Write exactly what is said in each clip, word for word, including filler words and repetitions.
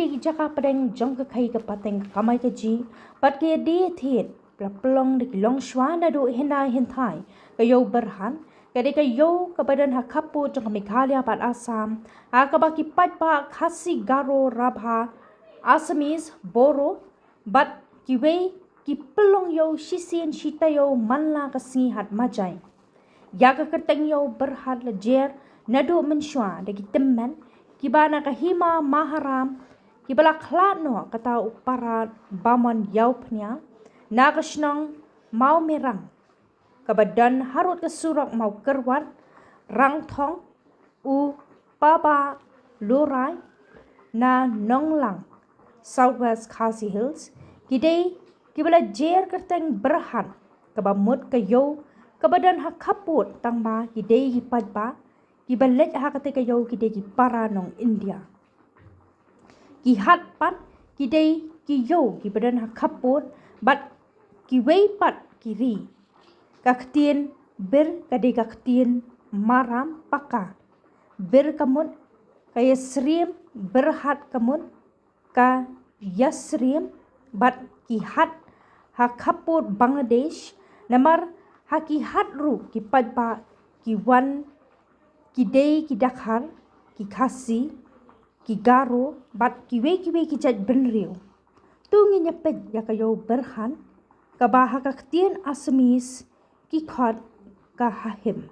Ki jaka pdeng jong ka khaii ka pateng ka kamai kajih bad ka ïadie thied la pynlong da ki longshuwa naduh hynne hynthai. Ka ïew byrhat ka dei ka ïew kaba don ha khappud jong ka Meghalaya bad Assam, ha kaba ki paidbah Khasi, Garo, Rabha, Assamese, Boro bad kiwei ki pynlong ïew shisien shi taïew man la ka sngi Hat Majai. Ïa ka kyrteng ïew byrhat la jer naduh mynshuwa da ki tymmen kiba na ka hima Maharam, kiba la khlad noh kata u para bamon ïew phnia na ka shnong Mawmerang, kaba don harud ka surok Mawkyrwat, Rangthong, u Paba Lurai na Nonglang, South West Khasi Hills. Ki dei kiba la jer kyrteng byrhat, kaba mut ka ïew kaba don ha khappud, tangba ki dei ki paidbah kiba leit ha kata ka ïew ki dei ki para nong India. Ki Hat pat ki dei ki ïew kiba don ha khappud bad kiwei pat ki ri. Ka ktien Bir ka dei ka ktien Maram Paka. Bir ka mut ka ïasyriem, byrhat ka mut ka ïasyriem, bad ki Hat ha khappud Bangladesh, namar ha ki Hat ruh ki paidbah ki wan, ki dei ki Dkhar, ki Khasi, ki Garo bad kiwei kiwei ki jait bynriew. To ngin ïa peit ïa ka ïew byrhat kaba ha ka ktien Assamese ki khot ka Hahim.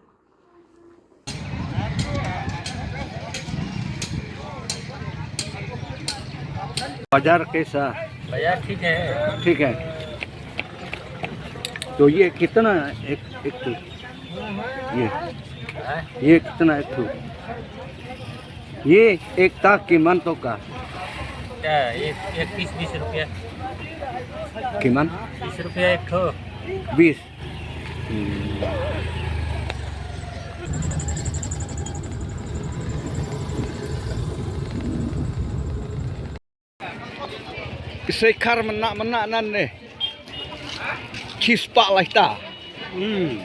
बाजार कैसा? बाजार ठीक है। ठीक है। तो ये कितना एक, एक ठो? ये, ये कितना एक ठो? ये एक ता किमान तो का? क्या, एक, एक पीस बीस रुपया। किमान? बीस रुपया एक ठो। बीस। Isei khar mena mena nan ne. Kis pa lai ta. Hmm.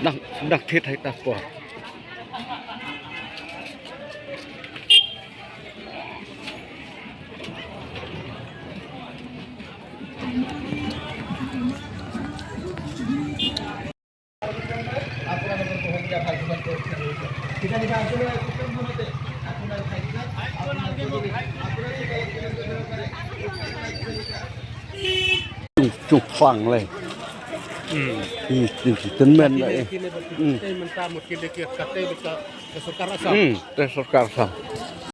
Dak dak thit hai ta por. Chung chung fang le. Hmm. Hmm, hmm, hmm, ten men le. Hmm. Hmm, te sorkar Assam.